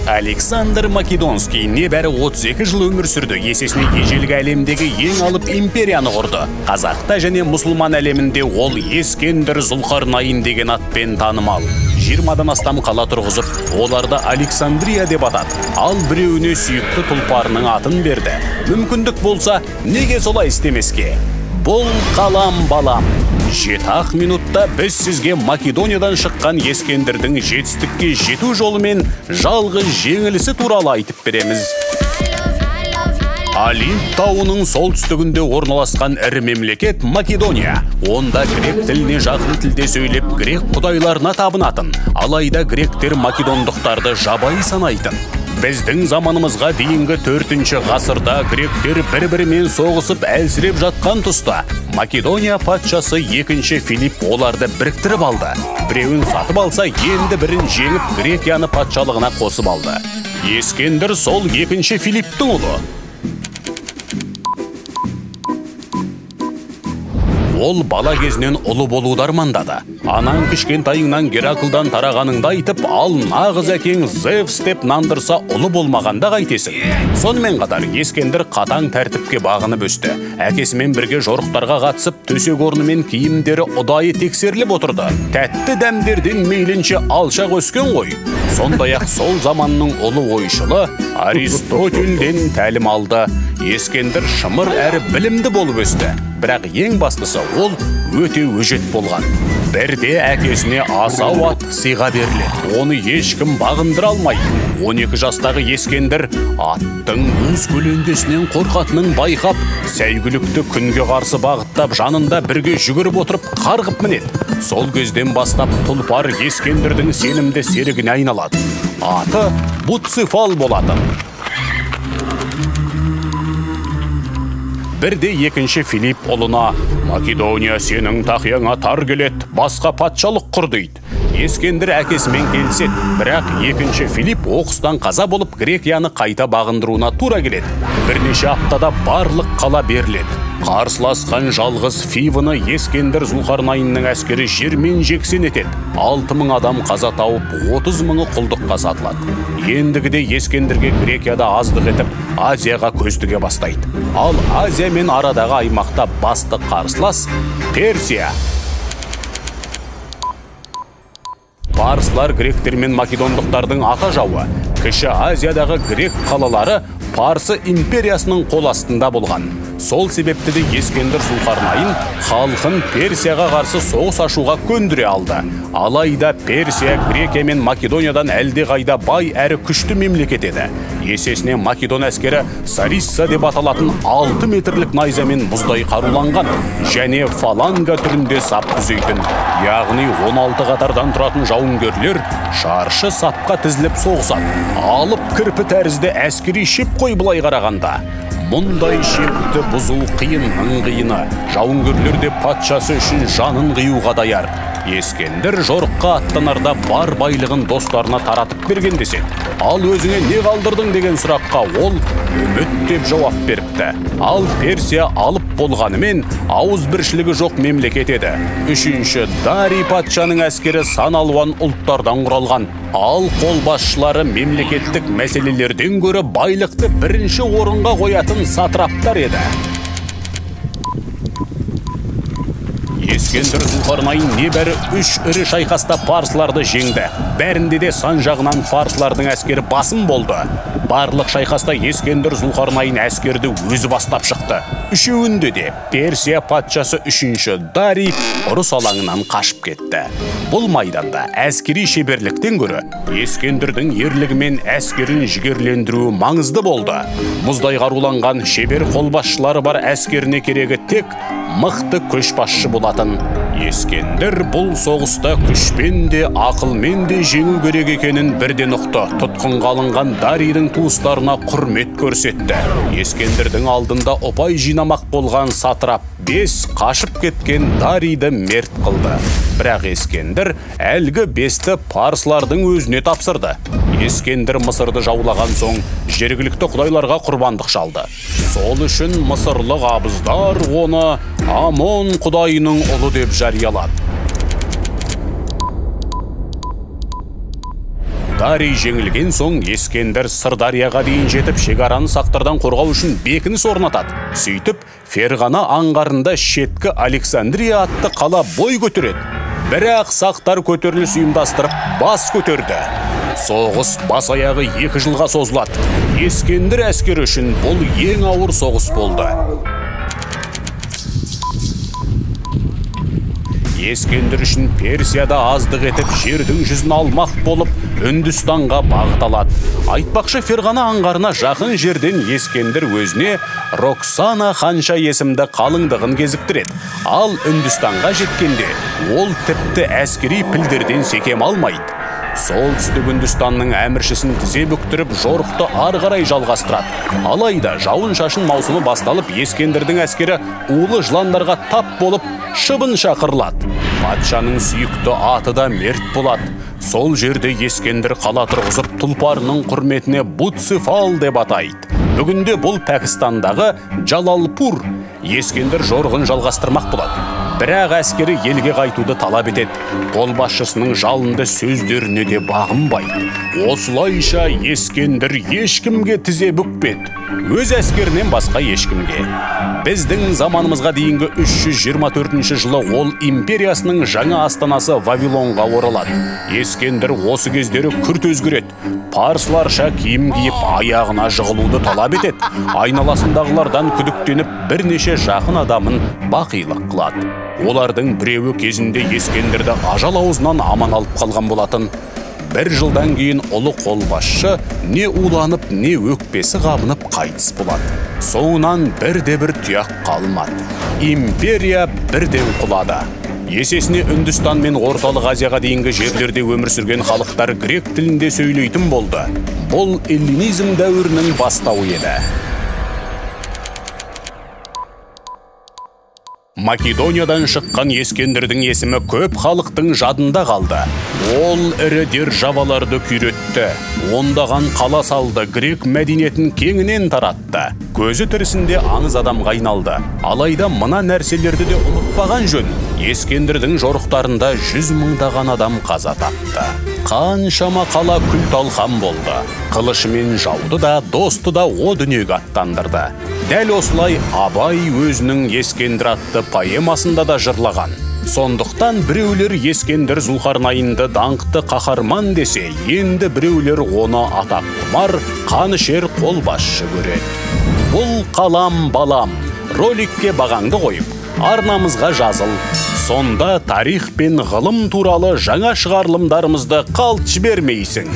Александр Македонский небәрі 32 жыл өмір сүрді. Есесіне ежелгі әлемдегі ең алып империяны құрды. Қазақта және мұсылман әлемінде ол Ескендір Зұлқарнайын деген атпен танымал. 20-дан астам қала тұрғызып, оларды Александрия деп атады. Ал біреуіне сүйікті тұлпарының атын берді. Мүмкіндік болса, неге солай істемеске? Бұл қалам балам. 7-ақ минутта біз сізге Македониядан шыққан Ескендірдің жетістікке жету жолымен жалғыз жеңілісі туралы айтып береміз. Олимп тауының солтүстігінде орналасқан ірі мемлекет Македония. Онда грек тіліне жақын тілде сөйлеп, грек құдайларына табынатын. Алайда гректер македондықтарды жабайы санайтын. Біздің заманымызға дейінгі 4-ші ғасырда гректер бір-бірімен соғысып әлсіреп жатқан тұста Македония патшасы 2-ші Филипп оларды біріктіріп алды. Біреуін сатып алса, енді бірін жеңіп Грекияны патшалығына қосып алды. Ескендір сол 2-ші Филипптің ұлы. Ол бала кезінен ұлы болуды армандады. Анаң кішкентайыңнан Гераклдан тарағаныңды айтып, ал нағыз әкең Зевс деп нандырса ұлы болмағанда қайтесің. Сонымен қатар Ескендір қатаң тәртіпке бағынып өсті. Әкесімен бірге жорықтарға қатысып, төсек орны мен киімдері ұдайы тексеріліп отырды. Тәтті дәмдерден мейлінше алшақ өскен ғой. Сондай-ақ сол заманның ұлы ойшылы Аристотельден тәлім алды. Ескендір шымыр әрі білімді болып өсті. Бірақ ең бастысы ол өте өжет болған. Бірде әкесіне асау ат сыйға беріледі. Оны ешкім бағындыра алмайды. 12 жастағы Ескендір аттың өз көлеңкесінен қорқатынын байқап, сәйгүлікті күнге қарсы бағыттап, жанында бірге жүгіріп отырып қарғып мінеді. Сол кезден бастап тұлпар Ескендірдің сенімді серігіне айналады. Аты Буцефал болатын. Бірде 2-ші Филипп ұлына «Македония сенің тақияңа тар келеді, басқа патшалық құр» дейді. Ескендір әкесімен келіседі, бірақ 2-ші Филипп оқыстан қаза болып Грекияны қайта бағындыруына тура келеді. Бірнеше аптада барлық қала беріледі. Қарсыласқан жалғыз Фиваны Ескендір Зұлқарнайынның әскері жермен жексен етеді. 6000 адам қаза тауып, 30 мыңы құлдыққа сатылады. Ендігіде Ескендірге Грекияда аздық етіп, Азияға көз тіге бастайды. Ал Азия мен арадағы аймақта басты қарсылас Персия. Парсылар гректер мен македондықтардың ата жауы. Кіші Азиядағы грек қалалары Парсы империясының қол астында болған. Сол себепті де Ескендір Зұлқарнайын халқын Персияға қарсы соғыс ашуға көндіре алды. Алайда Персия Грекия мен Македониядан әлдеқайда бай әрі күшті мемлекет еді. Есесіне Македон әскері сарисса деп аталатын 6 метрлік найзамен мұздай қаруланған және фаланга түрінде сап түзейтін. Яғни 16 қатардан тұратын жауынгерлер шаршы сапқа тізіліп соғысады. Алып кірпі тәрізді әскери шеп қой былай қарағанда. Мұндай шепті бұзу қиынның қиыны. Жауынгерлер де патшасы үшін жанын қиюға даяр. Ескендір жорыққа аттанарда бар байлығын достарына таратып берген деседі. Ал өзіңе не қалдырдың деген сұраққа ол үміт деп жауап беріпті. Ал Персия алып болғанымен ауызбіршілігі жоқ мемлекет еді. 3-ші Дарий патшаның әскері сан алуан ұлттардан құралған. Ал қолбасшылары мемлекеттік мәселелерден гөрі байлықты бірінші орынға қоятын сатраптар еді. Ескендір Зұлқарнайын небәрі 3 ірі шайқаста парсыларды жеңді. Бәрінде де сан жағынан парсылардың әскері басым болды. Барлық шайқаста Ескендір Зұлқарнайын әскерді өзі бастап шықты. Үшеуінде де Персия патшасы 3-ші Дарий ұрыс алаңынан қашып кетті. Бұл майданда әскери шеберліктен гөрі Ескендірдің ерлігімен әскерін жігерлендіруі маңызды болды. Мұздай қаруланған шебер қолбасшылары бар әскеріне керегі тек мықты көшбасшы болатын. Ескендір бұл соғыста күшпен де, ақылмен де жеңу керек екенін бірден ұқты. Тұтқынға алынған Дарийдің туыстарына құрмет көрсетті. Ескендірдің алдында ұпай жинамақ болған сатрап 5 қашып кеткен Дарийді мерт қылды. Бірақ Ескендір әлгі 5-ті парсылардың өзіне тапсырды. Ескендір Мысырды жаулаған соң жергілікті құдайларға құрбандық шалды. Сол үшін мысырлық абыздар оны Амон құдайының ұлы деп жариялады. Дарий жеңілген соң Ескендір Сырдарияға дейін жетіп, шекараны сақтардан қорғау үшін бекініс орнатады. Сөйтіп, Ферғана аңғарында шеткі Александрия атты қала бой көтереді. Бірақ сақтар көтеріліс ұйымдастырып, бас көтерді. Соғыс бас аяғы 2 жылға созылады. Ескендір әскері үшін бұл ең ауыр соғыс болды. Ескендір үшін Персияда аздық етіп, жердің жүзін алмақ болып, Үндістанға бағыт алады. Айтпақшы, Ферғана аңғарына жақын жерден Ескендір өзіне Роксана ханша есімді қалыңдығын кезіктіреді. Ал Үндістанға жеткенде ол тіпті әскери пілдерден секем алмайды. Солтүстік Үндістанның әміршісін тізе бүктіріп, жорықты ары қарай жалғастырады. Алайда жауын-шашын маусымы басталып, Ескендірдің әскері улы жыландарға тап болып, шыбын шақырылады. Патшаның сүйікті аты да мерт болады. Сол жерде Ескендір қала тұрғызып, тұлпарының құрметіне Буцефал деп атайды. Бүгінде бұл Пәкістандағы Джалалпур. Ескендір жорығын жалғастырмақ болады. Бірақ әскері елге қайтуды талап етеді. Қолбасшысының жалынды сөздеріне де бағынбайды. Осылайша Ескендір ешкімге тізе бүкпеді. Өз әскерінен басқа ешкімге. Біздің заманымызға дейінгі 324 жылы ол империясының жаңа астанасы Вавилонға оралады. Ескендір осы кездері күрт өзгереді. Парсыларша киім киіп, аяғына жығылуды талап етеді. Айналасындағылардан күдіктеніп, бірнеше жақын адамын бақилық қылады. Олардың біреуі кезінде Ескендірді ажал аузынан аман алып қалған болатын. Бір жылдан кейін ұлы қолбасшы не уланып, не өкпесі қабынып қайтыс болады. Соңынан бірде-бір тұяқ қалмады. Империя бірден құлады. Есесіне Үндістан мен Орталық Азияға дейінгі жерлерде өмір сүрген халықтар грек тілінде сөйлейтін болды. Бұл эллинизм дәуірінің бастауы еді. Македониядан шыққан Ескендірдің есімі көп халықтың жадында қалды. Ол ірі державаларды күйретті, ондаған қала салды, грек мәдениетін кеңінен таратты. Көзі тірісінде аңыз адамға айналды. Алайда мына нәрселерді де ұмытпаған жөн. Ескендірдің жорықтарында 100 мыңдаған адам қаза тапты. Қаншама қала күл-талқан болды. Қылышымен жауды да, досты да о дүниеге аттандырды. Дәл осылай Абай өзінің Ескендір атты поэмасында да жырлаған. Сондықтан біреулер Ескендір Зұлқарнайынды даңқты қаһарман десе, енді біреулер оны атаққұмар, қанішер қолбасшы көреді. Бұл қалам балам, роликке бағаңды қойып, арнамызға жазыл. Сонда тарих пен ғылым туралы жаңа шығарылымдарымызды қалт жібермейсің.